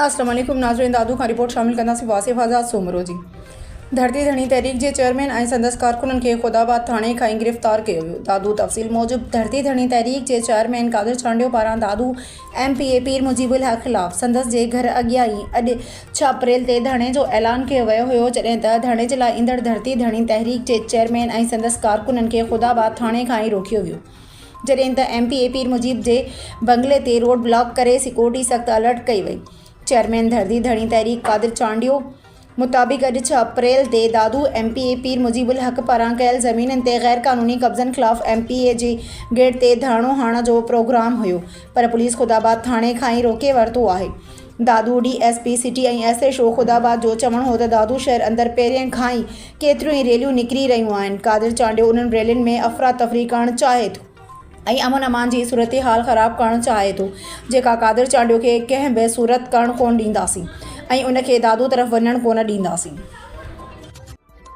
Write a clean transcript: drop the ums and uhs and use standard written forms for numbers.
السلام عليڪم ناظرين دادو کان رپورٽ شامل ڪنداسين واصف آزاد سومرو جي ڌرتي ڌڻي تحريڪ جي چيئرمين ۽ سندس ڪارڪنن کي خدا آباد ٿاڻي کان ئي گرفتار ڪيو ويو دادو تفصيل موجب ڌرتي ڌڻي تحريڪ جي چيئرمين قادر چانڊيو پاران Dadu M P A Pir Mujeeb ul Haq خلاف سندس جي گهر اڳيان ئي اڄ ڇهه اپريل تي ڌرڻي جو اعلان ڪيو ويو هيو جڏهن ته ڌرڻي جي لاء ايندڙ ڌرتي ڌڻي تحريڪ جي چيئرمين ۽ سندس ڪارڪنن کي خدا آباد ٿاڻي کان ئي روڪيو ويو جڏهن ته ايم پي اي پير مجيب جي بنگلي تي روڊ بلاڪ ڪري سيڪيورٽي سخت الرٽ ڪئي وئي. چيئرمين ڌرتي ڌڻي تحريڪ قادر چانڊيو مطابق اڄ ڇهه اپريل تي Dadu M P A Pir Mujeeb ul Haq پاران ڪيل زمينن تي غير قانوني قبضن خلاف ايم پي اي جي گيٽ تي ڌرڻو هڻڻ جو پروگرام هيو پر پوليس خدا آباد ٿاڻي کان ئي روڪي ورتو آهي. Dadu D S P city ۽ S H O Khuda Abad جو چوڻ هو ته دادو شهر اندر پهرين کان ئي ڪيتريون ئي ريليون نڪري رهيون آهن، قادر چانڊيو انهن ريلين ۾ افراتفري ڪرڻ چاهي ٿو ۽ امن امان جي صورتحال خراب ڪرڻ چاهي ٿو، جيڪا قادر چانڊيو کي ڪنهن به صورت ڪرڻ ڪونه ڏينداسين ۽ ان کي دادو طرف وڃڻ ڪونه ڏينداسين.